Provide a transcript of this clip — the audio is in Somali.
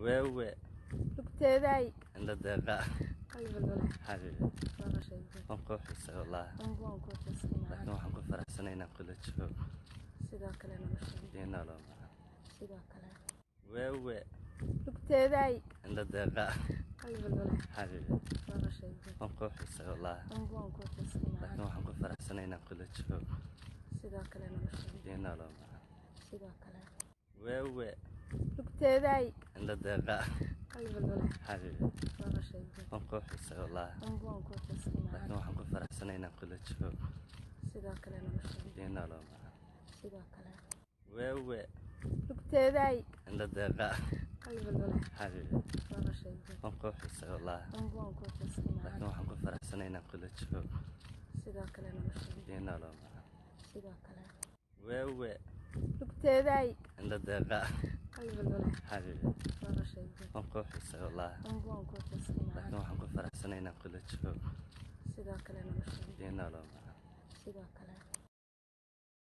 Wewe. Lugteedaay. Indha deeqa. Qalbi lule. Xabiibi. Noloshayda. Waan kuu xiisay wallaahi. Angu waan kuu xiisay. Laakiin waxaan ku faraxsanay inaan kula joogo. Sidoo kale noloshayda. Ii nolol macaan. Sidoo kale. Wewe. Lugteedaay. Indha deeqa. Qalbi lule. Xabiibi. Noloshayda. Waan kuu xiisay wallaahi. Angu waan kuu xiisay. Laakiin waxaan ku faraxsanay inaan kula joogo. Sidoo kale noloshayda. Ii nolol macaan. Sidoo kale. Wewe. Lugteedaay. Indha deeqa. Qalbi lule. Xabiibi. Noloshayda. Waan kuu xiisay wallaahi. Angu waan kuu xiisay. Laakiin waxaan ku faraxsanay inaan kula joogo. Sidoo kale noloshayda. Ii nolol macaan. Sidoo kale. Wewe. Lugteedaay. Indha deeqa. Qalbi lule. Xabiibi. Noloshayda. Waan kuu xiisay wallaahi. Angu waan kuu xiisay. Laakiin waxaan ku faraxsanay inaan kula joogo. Sidoo kale noloshayda. Ii nolol macaan. Sidoo kale. Wewe. Lugteedaay. Indha deeqa. Qalbi lule. Xabiibi. Noloshayda. Waan kuu xiisay wallaahi. Angu waan kuu xiisay. Laakiin waxaan ku faraxsanay inaan kula joogo. Sidoo kale noloshayda. Ii nolol macaan. Sidoo kale.